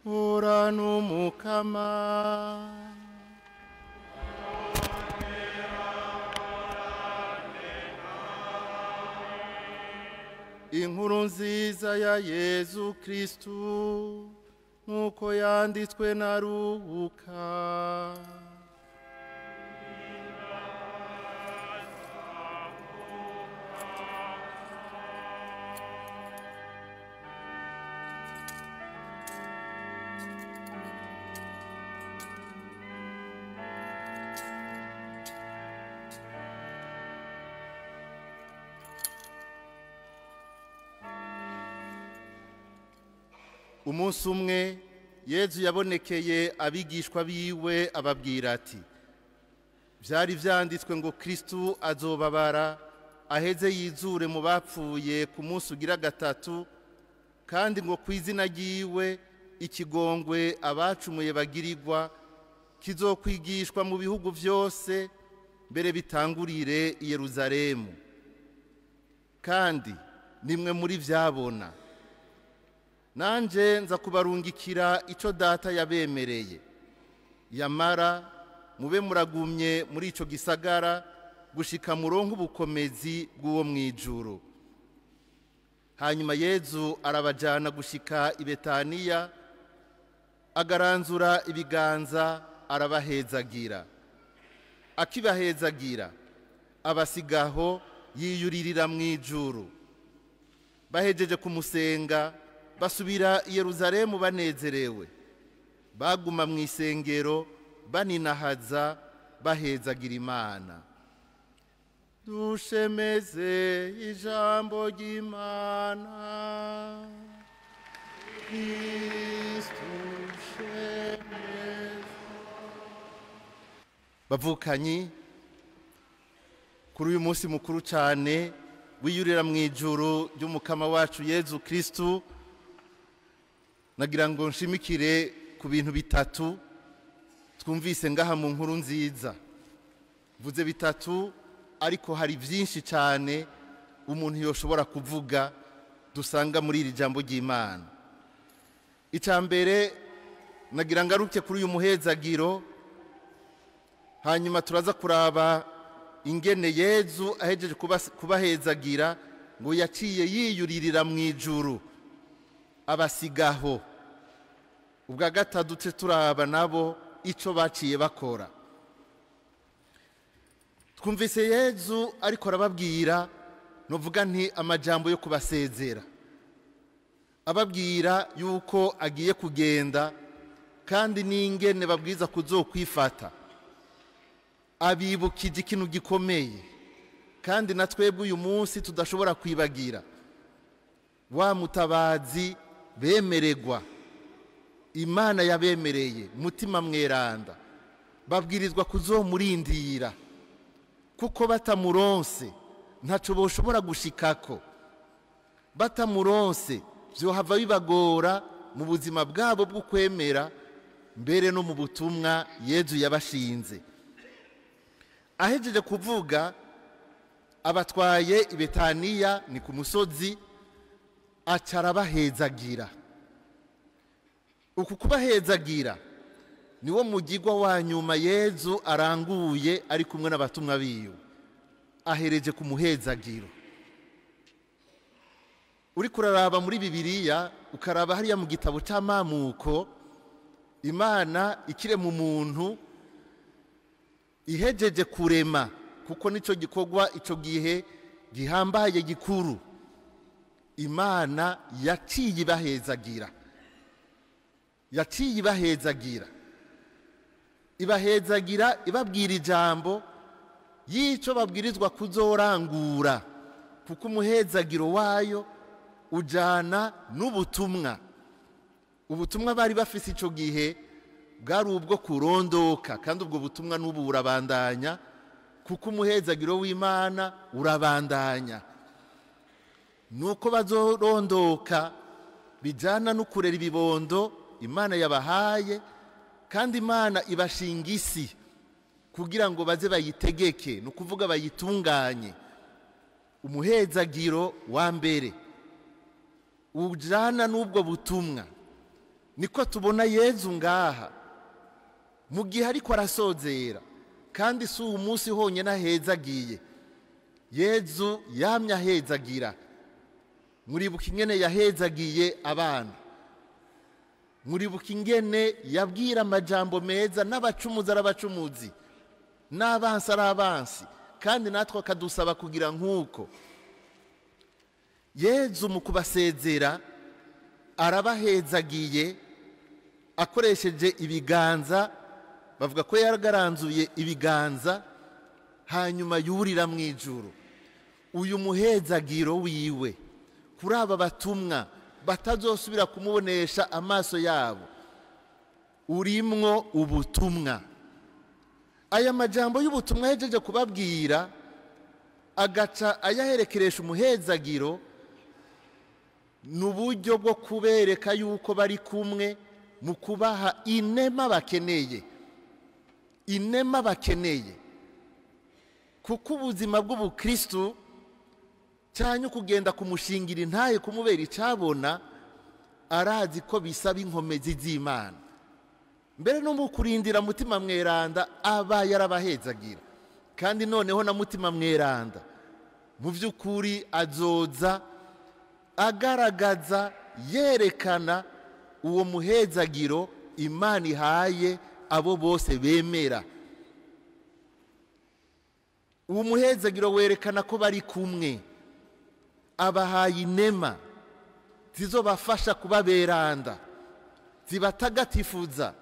Horan'Umukama. Inkuru nziza ya Yezu Kristu nk'uko yanditswe na Luka. Umunsi umwe Yezu yabonekeye abigishwa biwe ababwira ati: byari vyanditswe ngo Kristu azobabara aheze yizure mu bapfuye ku munsi ugira gatatu, kandi ngo ku izina ryiwe ikigongwe abacumuye bagirirwa kizokwigishwa mu bihugu vyose mbere bitangurire i Yeruzalemu. Kandi nimwe muri vyabona, nanje nza kubarungikira ico data yabemereye. Yamara mube muragumye muri ico gisagara gushika muronke ubukomezi bw'uwo mwijuru. Hanyuma Yezu arabajana gushika i Betaniya, agaranzura ibiganza arabahezagira. Akibahezagira abasigaho yiyuririra mwijuru. Bahejeje kumusenga basubira i Yeruzalemu banezerewe, baguma mu isengero baninahaza bahezagira Imana. Dushemeze ijambo ry'Imana. Kristu shemeze. Bavukanyi, kuri uyu munsi mukuru cyane wiyurira mu ijuru ry'Umukama wacu Yezu Kristu, nagira ngo nshimikire ku bintu bitatu twumvise ngaha mu nkuru nziza. Mvuze bitatu ariko hari byinshi cyane umuntu yoshobora kuvuga dusanga muri iri jambo ry'Imana. Icya mbere nagira ngaruke kuri uyu muhezagiro, hanyuma turaza kuraba ingene Yezu ahejeje kubahezagira ngo yaciye yiyuririra mu ijuru abasigaho. Ubwa gatatu turaba nabo ico baciye bakora. Twumvise Yezu ariko arababwira, novuga nti amajambo yo kubasezera, ababwira yuko agiye kugenda kandi n'ingene babwiza kuzokwifata. Abibukije ikintu gikomeye kandi na twebwe uyu munsi tudashobora kwibagira, wa mutabazi bemeregwa Imana yabemereye mutima mweranda, babwirizwa kuzomurindira kuko batamuronse ntaco boshobora gushikako. Batamuronse vyohava bibagora mu buzima bwabo bwo kwemera mbere no mu butumwa Yezu yabashinze. Ahejeje kuvuga abatwaye i Betaniya ni ku musozi, acarabahezagira. Uku kubahezagira niwo mugigwa wa nyuma Yezu aranguye ari kumwe n'abatumwa biwe, ahereje ku muhezagiro. Uri kuraraba muri Bibiliya ukaraba hariya mu gitabo c'Amamuko, Imana ikirema umuntu ihejeje kurema, kuko nico gikorwa ico gihe gihambaye gikuru. Imana yaciye ibahezagira, yaciye ibahezagira, ibahezagira ibabwira ijambo y'ico babwirizwa kuzorangura, kuko umuhezagiro wayo ujana n'ubutumwa. Ubutumwa bari bafise ico gihe bwari ubwo kurondoka, kandi ubwo butumwa n'ubu burabandanya, kuko umuhezagiro w'Imana urabandanya. Nuko bazorondoka bijana no kurera ibibondo Imana yabahaye, kandi Imana ibashinga isi kugira ngo baze bayitegeke, no kuvuga bayitunganye. Umuhezagiro wa mbere ujana n'ubwo butumwa. Niko tubona Yezu ngaha mu gihe ariko arasozera, kandi si uwo munsi honyine ahezagiye. Yezu yamye ahezagira. Muribuka ingene yahezagiye abana, muribuka ingene yabwira amajambo meza n'abacumuzi arabacumuzi, n'abansi arabansi, kandi natwe akadusaba kugira nk'uko. Yezu mu kubasezera arabahezagiye akoresheje ibiganza, bavuga ko yaragaranzuye ibiganza, hanyuma yurira mu ijuru. Uyu muhezagiro wiwe kuri aba batumwa batazosubira kumubonesha amaso yabo urimwo ubutumwa. Aya majambo y'ubutumwa yahejeje kubabwira agaca ayaherekeresha umuhezagiro, ni uburyo bwo kubereka yuko bari kumwe mu kubaha inema bakeneye, inema bakeneye. Kuko ubuzima bw'ubukristu cyane kugenda kumushingira intaye kumubera icabona, arazi ko bisaba inkomezi z'Imana. Mbere no mu kurindira Mutima Mweranda aba yarabahezagira, kandi noneho na Mutima Mweranda mu by'ukuri azoza agaragaza yerekana uwo muhezagiro Imana ihaye abo bose bemera. Uwo muhezagiro werekana ko bari kumwe, abahaye inema zizobafasha kubaberanda, zibatagatifuza,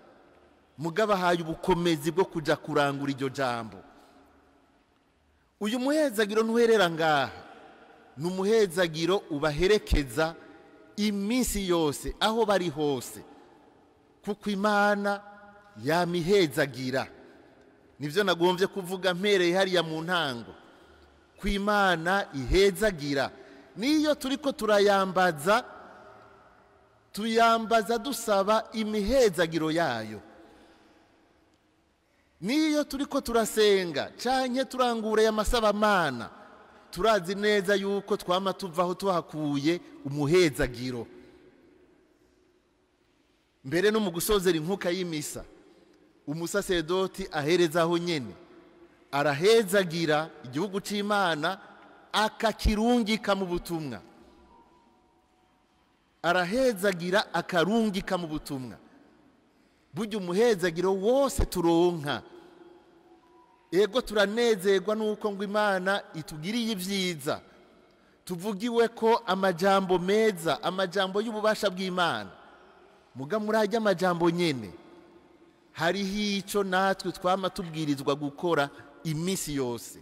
mugabahaye ubukomezi bwo kuja kurangura iryo jambo. Uyu muhezagiro ntuherera ngaha, ni umuhezagiro ubaherekeza iminsi yose aho bari hose, kuko Imana yamihezagira. Nivyo nagombye kuvuga mpereye hariya mu ntango, ko Imana ihezagira. Niyo turiko turayambaza, tuyambaza dusaba imihezagiro yayo. Niyo turiko turasenga canke turangura amasabamana, turazi neza yuko twama tuvaho tuhakuye umuhezagiro. Mbere no mu gusozera inkuka y'imisa, umusasedoti aherezaho nyene arahezagira igihugu c'Imana, akakirungika mu butumwa. Arahezagira akarungika mu butumwa. Burya umuhezagiro wose turonka, ego turanezerwa nuko ngo Imana itugiriye ibyiza, tuvugiwe ko amajambo meza, amajambo y'ububasha bw'Imana. Muga murajya amajambo nyene, hariho ico natwe twama tubwirizwa gukora iminsi yose.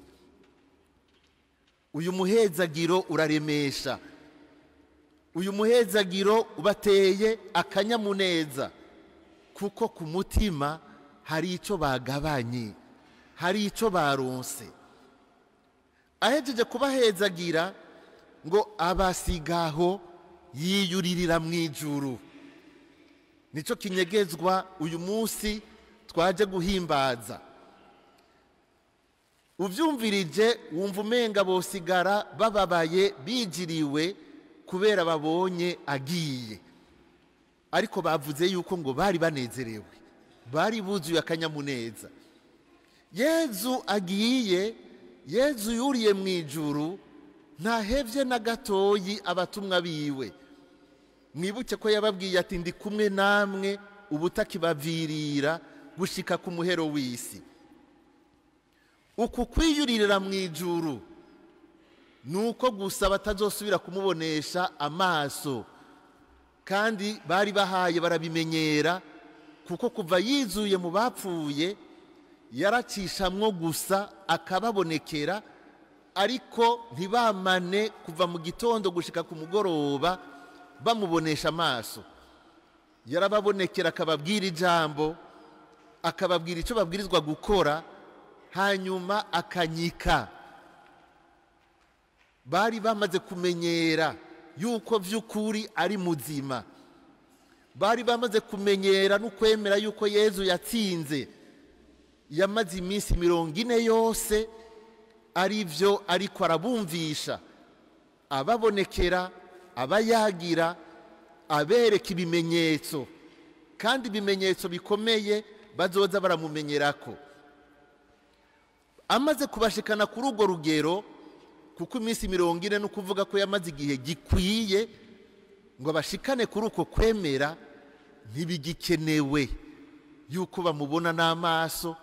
Uyu muhezagiro uraremesha, uyu muhezagiro ubateye akanyamuneza, kuko ku mutima hari ico bagabanye, hari ico baronse. Ahejeje kubahezagira ngo abasigaho yiyuririra mu ijuru. Nico kinyegezwa uyu munsi twaje guhimbaza. Uvyumvirije wumva umenga bosigara bababaye bijiriwe kubera babonye agiye, ariko bavuze yuko ngo bari banezerewe, bari buzuye akanyamuneza. Yezu agiye, Yezu yuriye mu ijuru, ntahevye na gatoyi abatumwa biwe. Mwibuke ko yababwiye ati ndi kumwe namwe ubutakibavirira gushika ku muhero w'isi. Uku kwiyuririra mu ijuru nuko gusa batazosubira kumubonesha amaso, kandi bari bahaye barabimenyera, kuko kuva yizuye mu bapfuye yaracishamwo gusa akababonekera, ariko ntibamane kuva mu gitondo gushika ku mugoroba bamubonesha amaso. Yarababonekera akababwira ijambo, akababwira icyo babwirizwa gukora, hanyuma akanyika. Bari bamaze kumenyera yuko vy'ukuri ari muzima, bari bamaze kumenyera no kwemera yuko Yezu yatsinze. Yamaze iminsi 40 yose ari byo ariko arabumvisha, ababonekera, abayagira, abereka ibimenyetso. Kandi ibimenyetso bikomeye bazoza baramumenyerako. Amaze kubashikana kuri urwo rugero, kuko iminsi 40 no kuvuga ko yamaze igihe gikwiye ngo abashikane kuri uko kwemera, ntibigikenewe yuko bamubona n'amaso.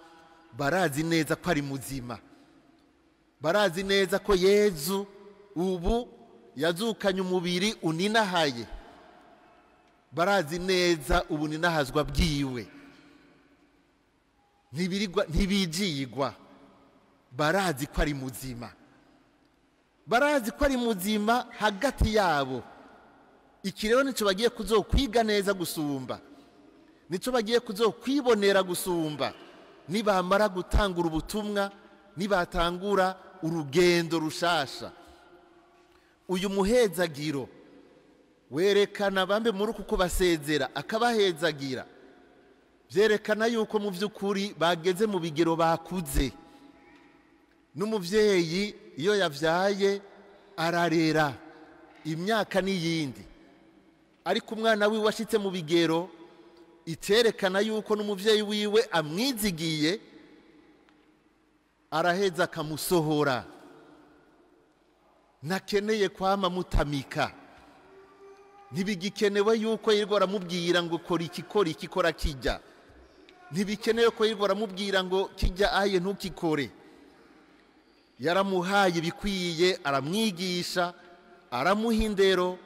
Barazi neza ko ari muzima, barazi neza ko Yezu ubu yazukanye umubiri uninahaye, barazi neza ubuninahazwa bwiwe, ntibijigwa, barazi ko ari muzima, barazi ko ari muzima hagati yabo. Iki rero nico bagiye kuzokwiga neza gusumba, nico bagiye kuzokwibonera gusumba nibamara gutangura ubutumwa, nibatangura urugendo rushasha. Uyu muhezagiro werekana bambe muri uku kubasezera akabahezagira, byerekana yuko mu by'ukuri bageze mu bigero bakuze. N'umuvyeyi iyo yavyaye ararera imyaka n'iyindi, ariko umwana wiwe ashitse mu bigero iterekana yuko n'umuvyeyi wiwe amwizigiye, araheza akamusohora. Nakeneye kwama mutamika, ntibigikenewe yuko yirirwa aramubwira ngo kora iki, kora iki, kora kijya. Ntibikenewe ko yirirwa aramubwira ngo kijya aye ntukikore. Yaramuhaye ibikwiye, aramwigisha, aramuha indero,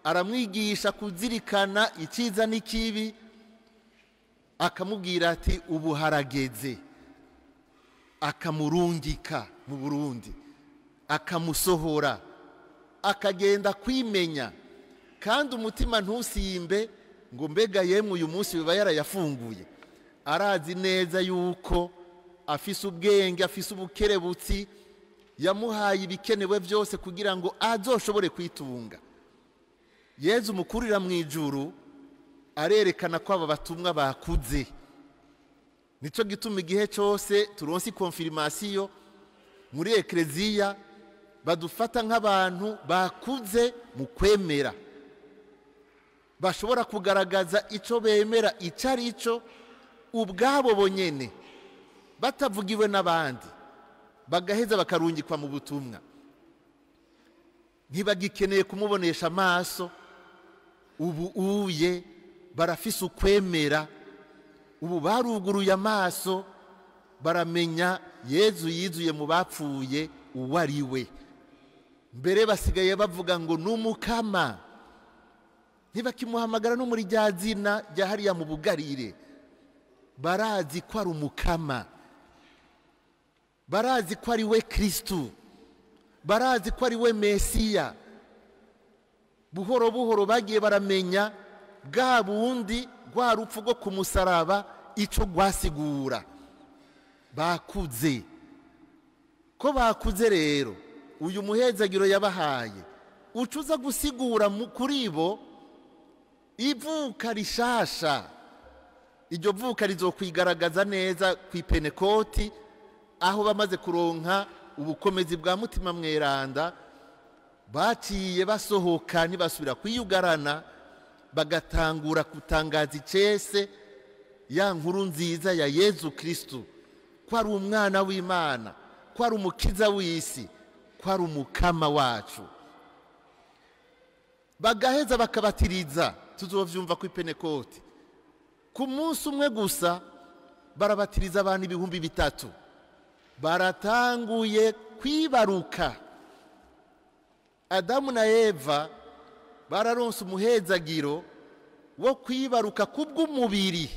aramwigisha kuzirikana icyiza n'ikibi, akamubwira ati ubu harageze, akamurungika mu Burundi, akamusohora, akagenda kwimenya. Kandi umutima ntusimbe ngo mbega yemwe uyu munsi biba yarayafunguye. Arazi neza yuko afise ubwenge, afise ubukerebutsi, yamuhaye ibikenewe byose kugira ngo azoshobore kwitunga. Yezu mukurira mu ijuru arerekana ko aba batumwa bakuze. Nico gituma igihe cyose turonse konfirmasiyo muri ekleziya badufata nk'abantu bakuze mu kwemera, bashobora kugaragaza ico bemera ico ari cyo ubwabo bonyene batavugiwe n'abandi, bagaheza bakarungikwa mu butumwa. Ntibagikeneye kumubonesha amaso, ubu uye barafise ukwemera, ubu baruguruye amaso baramenya Yezu yizuye mu bapfuye uwo ari we. Mbere basigaye bavuga ngo n'umukama, ntibakimuhamagara no muri rya zina rya hariya mu bugarire. Barazi ko ari umukama, barazi ko ari we Kristu, barazi ko ari we Mesiya. Buhoro buhoro bagiye baramenya bwa bundi rwa rupfu rwo ku musaraba ico rwasigura. Bakuze, ko bakuze rero uyu muhezagiro yabahaye ucuza gusigura kuri bo ivuka rishasha. Iryo vuka rizokwigaragaza neza ku Pentekoti, aho bamaze kuronka ubukomezi bwa mutima mweranda, baciye basohoka ntibasubira kwiyugarana, bagatangura kutangaza icese ya nkuru nziza ya Yezu Kristu, ko ari umwana w'Imana, ko ari umukiza w'isi, ko ari umukama wacu. Bagaheza bakabatiriza, tuzovyumva ku Pentekoti. Ku munsi umwe gusa barabatiriza abantu 3000. Baratanguye kwibaruka. Adamu na Eva bararonse umuhezagiro wo kwibaruka kubw'umubiri.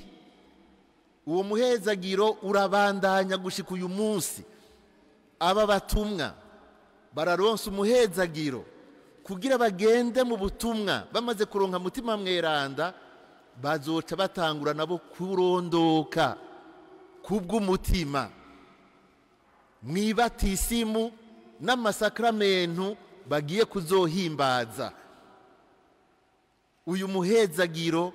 Uwo muhezagiro urabandanya gushika uyu munsi. Aba batumwa bararonse umuhezagiro kugira bagende mu butumwa, bamaze kuronka mutima mweranda bazoca batangura nabo kurondoka kubw'umutima. Mwibatisimu n'amasakramentu bagiye kuzohimbaza. Uyu muhezagiro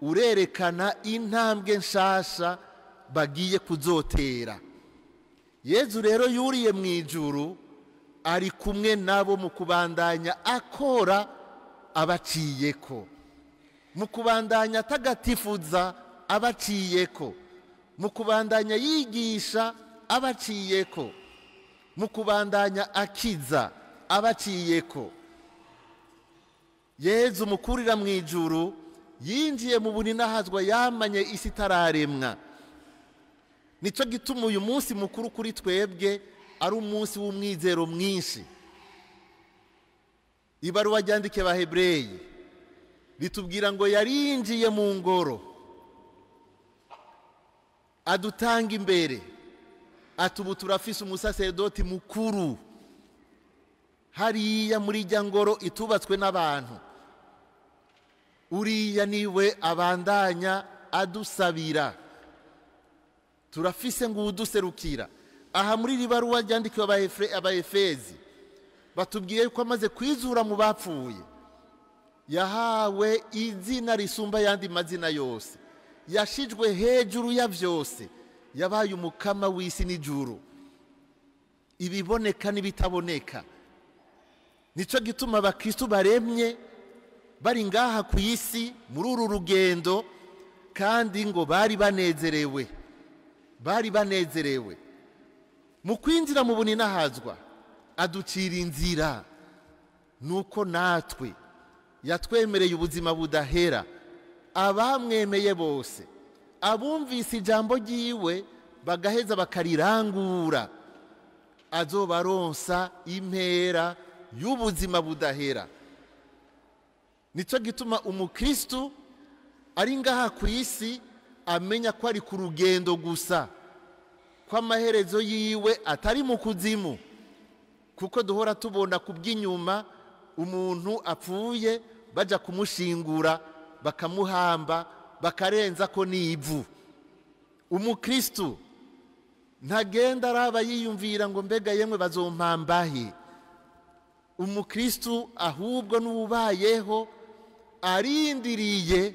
urerekana intambwe nshasha bagiye kuzotera. Yezu rero yuriye mu ijuru ari kumwe nabo mu kubandanya akora abaciyeko. Mu kubandanya atagatifuza abaciyeko, mu kubandanya yigisha abaciyeko, mu kubandanya akiza abaciyeko. Yezu mukurira mu ijuru yinjiye mu buninahazwa yamanye isi itararemwa. Nicyo gituma uyu munsi mukuru kuri twebwe ari umunsi w'umwizero mwinshi. Ibaruwa ryandike Abahebreyi ritubwira ngo yarinjiye mu ngoro adutanga imbere, ati ubu turafise umusaserdoti mukuru hariya muri ijya ngoro itubatswe n'abantu, uriya niwe abandanya adusabira, turafise ngo uduserukira. Aha muri iri baruwa ryandikiwe Abaefezi batubwiye ko amaze kwizura mu bapfuye yahawe izina risumba yandi mazina yose, yashijwe hejuru ya byose, yabaye umukama w'isi n'ijuru, ibiboneka n'ibitaboneka. Nicyo gituma abakristo baremye bari ngaha ku isi muri uru rugendo, kandi ngo bari banezerewe, bari banezerewe. Mu kwinjira mu buninahazwa aducira inzira, nuko natwe yatwemereye ubuzima budahera. Abamwemeye bose, abumvise ijambo ryiwe bagaheza bakarirangura, azobaronsa impera y'ubuzima budahera. Nicyo gituma umukristo ari ngaha ku isi amenya ko ari ku rugendo gusa, ko amaherezo yiwe atari mu kuzimu, kuko duhora tubona ku bw'inyuma umuntu apfuye baja kumushingura bakamuhamba bakarenza ko n'ivu. Umukristo ntagenda araba yiyumvira ngo mbega yemwe bazompambahe. Umukristo ahubwo n'ubayeho arindiriye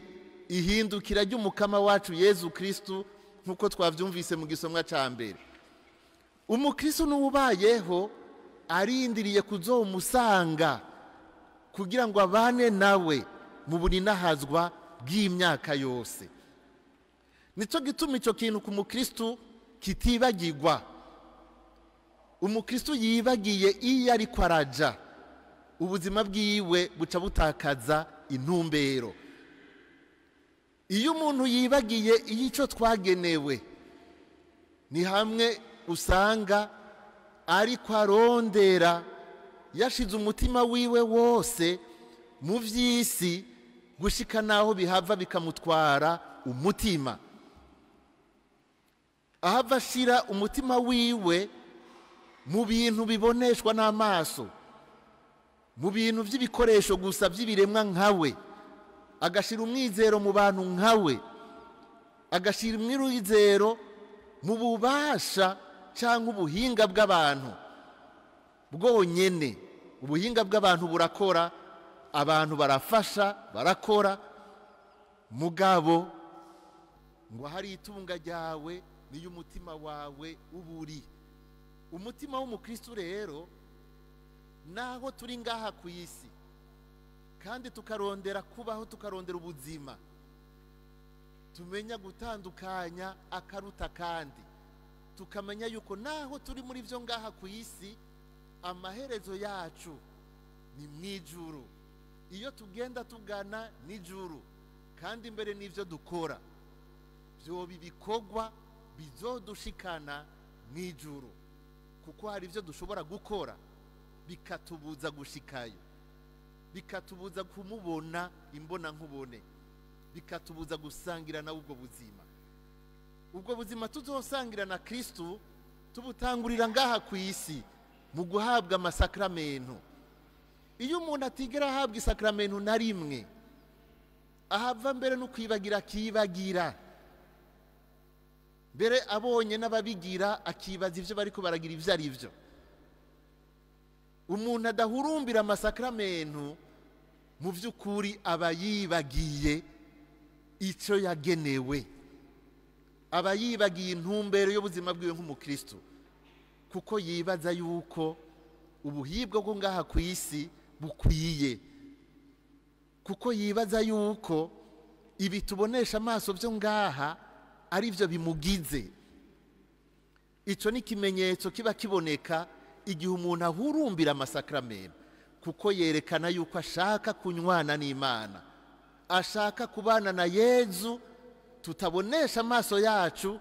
ihindukira ry'umukama wacu Yezu Kristo, nkuko twavyumvise mu gisomwa ca mbere. Umukristo n'ubayeho arindiriye kuzomusanga kugira ngo abane nawe mu buninahazwa bw'imyaka yose. Nicyo gituma ico kintu ku mukristo kitibagirwa. Umukristo yibagiye iyo ariko araja, ubuzima bwiwe buca butakaza intumbero. Iyo umuntu yibagiye ico twagenewe, ni hamwe usanga ariko arondera yashize umutima wiwe wose mu vy'isi, gushika naho bihava bikamutwara umutima. Ahava ashira umutima wiwe mu bintu biboneshwa n'amaso, mu bintu by'ibikoresho gusa by'ibiremwa nkawe, agashira umwizero mu bantu nkawe, agashira umwizero mu bubasha cyangwa ubuhinga bw'abantu bwonyene. Ubuhinga bw'abantu burakora, abantu barafasha, barakora, mugabo ngo hari itunga ryawe niyo umutima wawe uburi. Umutima w'umukristo rero, naho turi ngaha ku isi kandi tukarondera kubaho, tukarondera ubuzima, tumenya gutandukanya akaruta kandi tukamenya yuko naho turi muri byo ngaha ku isi, amaherezo yacu ni mwijuru. Iyo tugenda tugana nijuru, kandi imbere n'ivyo dukora byoba ibikorwa bizodushikana mwijuru, kuko hari ivyo dushobora gukora bikatubuza gushikayo, bikatubuza kumubona imbona nkubone, bikatubuza gusangira nawe ubwo buzima. Ubwo buzima tuzosangira na Kristo tubutangurira ngaha ku isi mu guhabwa amasakramento. Iyo umuntu atigera ahabwa isakramento na rimwe, ahava mbere no kwibagira akibagira, mbere abonye n'ababigira akibaza ivyo bariko baragira ivyo ari byo. Umuntu adahurumbira amasakramento mu vy'ukuri aba yibagiye ico yagenewe, aba yibagiye intumbero y'ubuzima bwiwe nk'umukristo, kuko yibaza yuko ubuhibwe bwo ngaha ku isi bukwiye, kuko yibaza yuko Ibi tubonesha amaso byo ngaha ari byo bimugize. Icyo ni ikimenyetso kiba kiboneka igihe umuntu ahurumbira amasakramentu, kuko yerekana yuko ashaka kunywana n'Imana, ashaka kubana na Yezu tutabonesha amaso yacu,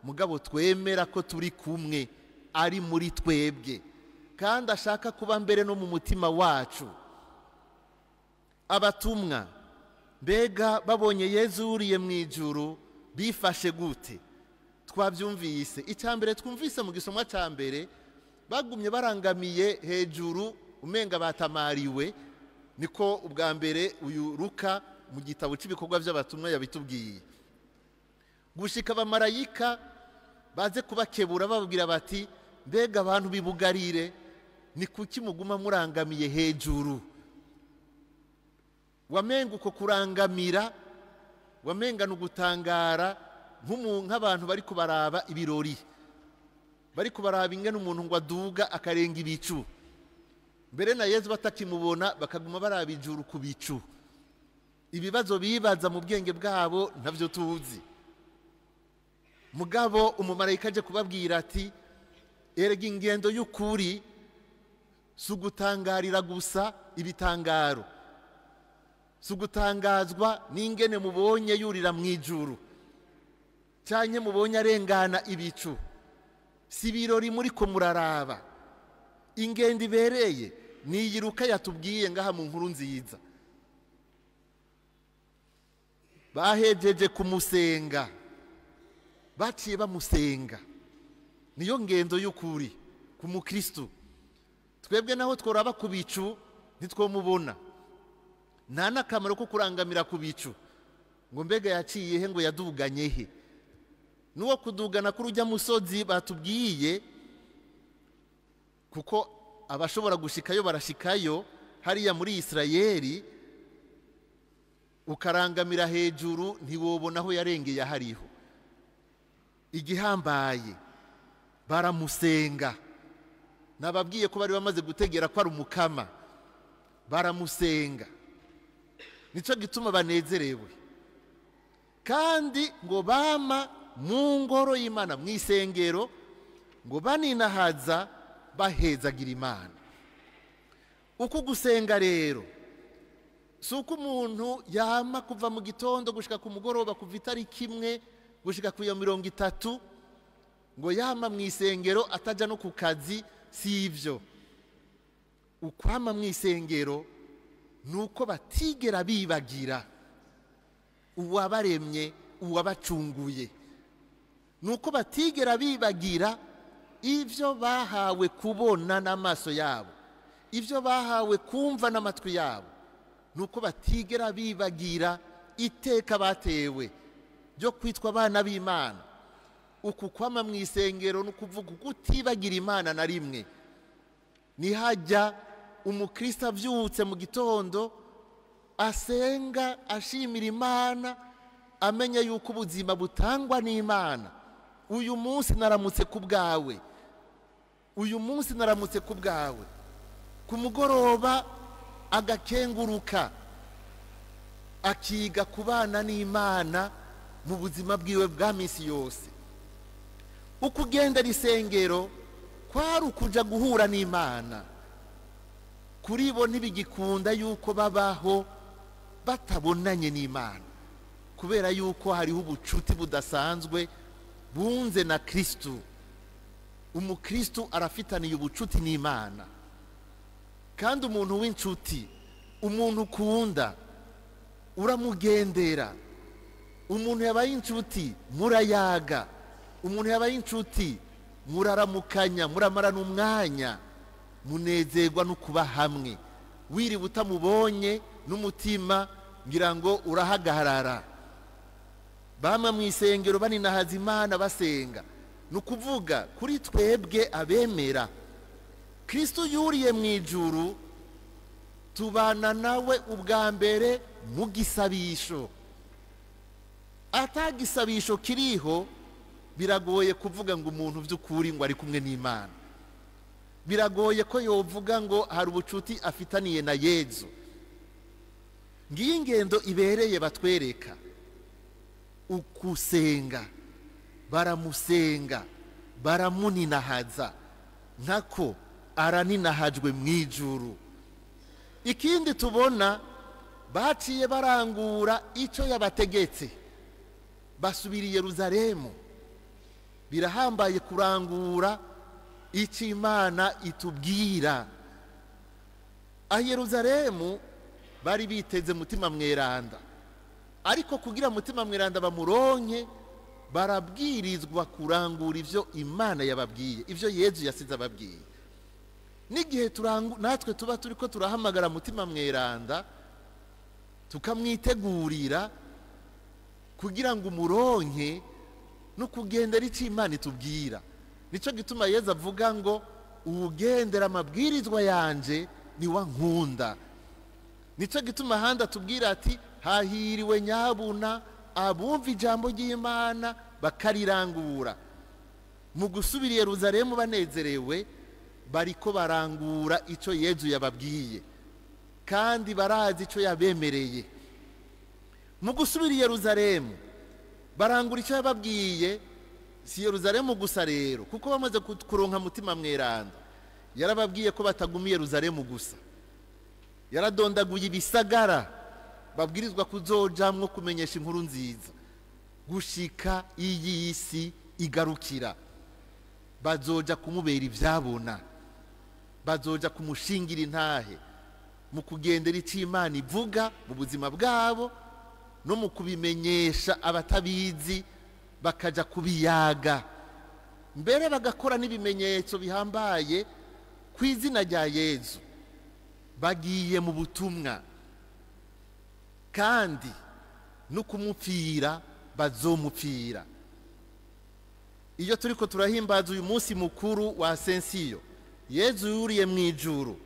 mugabo twemera ko turi kumwe, ari muri twebwe, kandi ashaka kuba mbere no mu mutima wacu. Abatumwa mbega babonye Yezu yuriye mu ijuru bifashe gute? Twabyumvise. Icya mbere twumvise mu gisomwa cya mbere, bagumye barangamiye hejuru umenga batamariwe. Niko ubwa mbere uyu Luka mu gitabo cy'ibikorwa by'abatumwa yabitubwiye. Gushika abamarayika baze kubakebura bababwira bati mbega abantu bibugarire, ni kuki muguma murangamiye hejuru? Wamenga uko kurangamira, wamenga ni ugutangara nk'abantu bari kubaraba ibirori, bari kubaraba ingene umuntu ngo aduga akarenga ibicu. Mbere na Yezu batakimubona bakaguma baraba ijuru ku bicu. Ibibazo bibaza mu bwenge bwabo ntavyo tuzi. Mugabo umumarayika aje kubabwira ati erega ingendo y'ukuri si ugutangarira gusa ibitangaro, si ugutangazwa n'ingene mubonye yurira mu ijuru canke mubonye arengana ibicu, si ibirori muriko muraraba. Ingendo ibereye niyiruka yatubwiye ngaha mu nkuru nziza. Bahejeje kumusenga, baciye bamusenga. Niyo ngendo y'ukuri ku mukristo. Twebwe naho tworaba ku bicu ntitwomubona, nta n'akamaro ko kurangamira ku bicu ngo mbega yaciye he, ngo yaduganye he. N'uwo kudugana kuri ujya musozi batubwiye, kuko abashobora gushikayo barashikayo hariya muri Isirayeli, ukarangamira hejuru ntiwobona aho yarengeye ahariho. Igihambaye baramusenga. Nababwiye ko bari bamaze gutegera ko ari umukama, baramusenga. Nico gituma banezerewe. Kandi ngo bama mu ngoro y'Imana, mu isengero, ngo baninahaza bahezagira Imana. Uko gusenga rero si uko umuntu yama kuva mu gitondo gushika ku mugoroba, kuva itariki imwe gushika ku ya 30, ngo yama mu isengero ataja no ku kazi. Si ivyo. Ukwama mu isengero nuko batigera bibagira uwabaremye, uwabacunguye, nuko batigera bibagira ivyo bahawe kubona n'amaso yabo, ivyo bahawe kumva n'amatwi yabo, nuko batigera bibagira iteka batewe ryo kwitwa abana b'Imana. Uku kwama mu isengero no kuvuga kutibagira Imana na rimwe. Nihajya umukristo avyutse mu gitondo asenga ashimira Imana, amenya yuko ubuzima butangwa n'Imana. Uyu munsi naramutse ku bwawe, uyu munsi naramutse ku bwawe. Ku mugoroba agakenguruka, akiga kubana n'Imana mu buzima bwiwe bwa minsi yose. Uko ugenda isengero kwari ukuja guhura n'Imana. Kuri bo ntibigikunda yuko babaho batabonanye n'Imana, kubera yuko hariho ubucuti budasanzwe bunze na Kristo. Umukristo arafitaniye ubucuti n'Imana. Kandi umuntu w'incuti, umuntu ukunda, uramugendera. Umuntu yabaye incuti murayaga, umuntu yabaye incuti muraramukanya, muramarana umwanya, munezerwa no kuba hamwe. Wiriwe utamubonye n'umutima ngira ngo urahagarara. Bamwe mu isengero baninahaza Imana basenga. Ni ukuvuga kuri twebwe abemera Kristo yuriye mu ijuru, tubana nawe ubwa mbere mu gisabisho. Atagisabisho kiriho biragoye kuvuga ngo umuntu by'ukuri ngo ari kumwe n'Imana. Biragoye ko yovuga ngo hari ubucuti afitaniye na Yezu. Ngiyi ingendo ibereye batwereka. Ukusenga, baramusenga, baramuninahaza, nkako araninahajwe mu ijuru. Ikindi tubona, baciye barangura icyo yabategetse, basubira i Yeruzalemu. Birahambaye kurangura icyo Imana itubwira. Aho Yeruzalemu bari biteze Mutima Mweranda, ariko kugira Mutima Mweranda bamuronke, barabwirizwa kurangura ibyo Imana yababwiye, ibyo Yezu yasize ababwiye. N'igihe natwe tuba turi ko turahamagara Mutima Mweranda, tukamwitegurira kugira ngo umuronke, no kugendera icyo Imana itubwira. Nicyo gituma Yezu avuga ngo uwugendera amabwirizwa yanje ni wa nkunda. Nicyo gituma ahandi atubwira ati hahiriwe nyabuna abumva ijambo ry'Imana bakarirangura. Mu gusubira i Yeruzalemu banezerewe, bariko barangura icyo Yezu yababwiye, kandi barazi icyo yabemereye. Mu gusubira i Yeruzalemu barangura icyo yababwiye. Si Yeruzalemu gusa rero, kuko bamaze kuronka Mutima Mweranda, yarababwiye ko bataguma i Yeruzalemu gusa. Yaradondaguye ibisagara babwirizwa kuzojamwo kumenyesha inkuru nziza gushika iyi si igarukira. Bazoja kumubera ivyabona, bazoja kumushingira intahe mu kugendera icyo Imana ivuga mu buzima bwabo, no mu kubimenyesha abatabizi, bakaja kubiyaga, mbere bagakora n'ibimenyetso bihambaye ku izina rya Yezu. Bagiye mu butumwa, kandi no kumupfira bazomupfira. Iyo turiko turahimbaza uyu munsi mukuru wa Asensiyo, Yezu yuriye mu ijuru,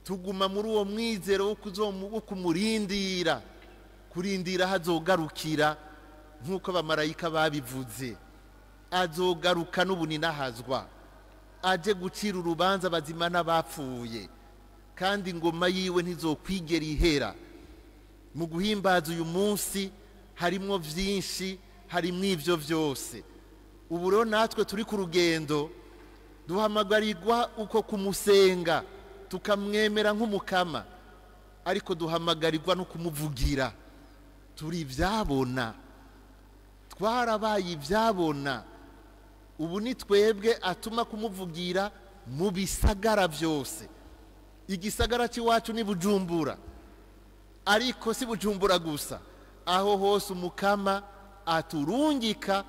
tuguma muri uwo mwizero wo kumurindira, kurindira hazogarukira nk'uko abamarayika babivuze. Azogaruka n'ubuninahazwa, aje gucira urubanza abazima n'abapfuye, kandi ingoma yiwe ntizokwigera ihera. Mu guhimbaza uyu munsi harimwo vyinshi, harimwo ivyo vyose. Ubu rero natwe turi ku rugendo, duhamagarirwa uko kumusenga, tukamwemera nk'umukama, ariko duhamagarirwa no kumuvugira. Turi ivyabona, twarabaye ivyabona. Ubu ni twebwe atuma kumuvugira mu bisagara vyose. Igisagara c'iwacu ni Bujumbura, ariko si Bujumbura gusa, aho hose umukama aturungika,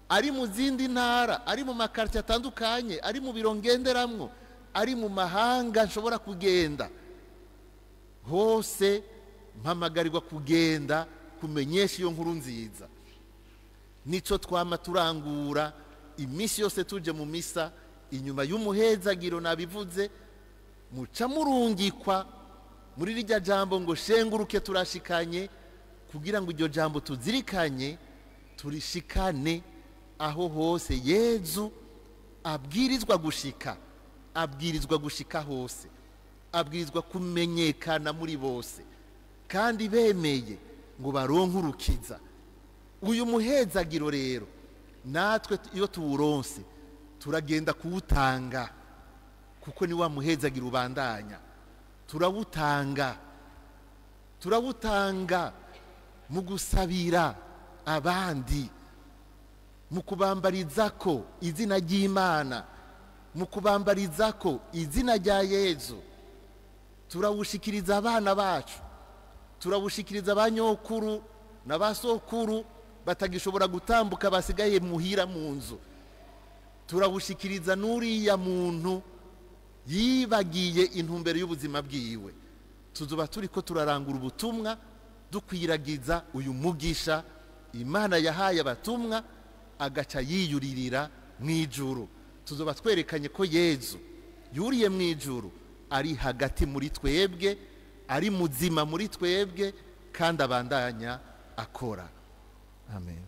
ari mu zindi ntara, ari mu makartie atandukanye, ari mu biro ngenderamwo, ari mu mahanga nshobora kugenda hose, mpamagarirwa kugenda kumenyesha iyo nkuru nziza. Nico twama turangura iminsi yose tuje mu misa. Inyuma y'umuhezagiro nabivuze, muca murungikwa muri rirya jambo ngo shenguruke turashikanye, kugira ngo iryo jambo tuzirikanye, turishikane aho hose Yezu abwirizwa gushika. Abwirizwa gushika hose, abwirizwa kumenyekana muri bose, kandi bemeye ngo baronke urukiza. Uyu muhezagiro rero natwe iyo tuwuronse turagenda kuwutanga, kuko ni wa muhezagiro ubandanya. Turawutanga, turawutanga mu gusabira abandi, mu kubambariza ko izina ry'Imana, mu kubambariza ko izina rya Yezu. Turawushikiriza abana bacu, turawushikiriza abanyokuru n'abasokuru batagishobora gutambuka, basigaye muhira mu nzu. Turawushikiriza n'uriya muntu yibagiye intumbero y'ubuzima bwiwe. Tuzoba turiko turarangura ubutumwa, dukwiragiza uyu mugisha Imana yahaye abatumwa, agaca yiyuririra mu ijuru. Tuzoba twerekanye ko Yezu yuriye mu ijuru ari hagati muri twebwe, ari muzima muri twebwe, kandi abandanya akora. Amen.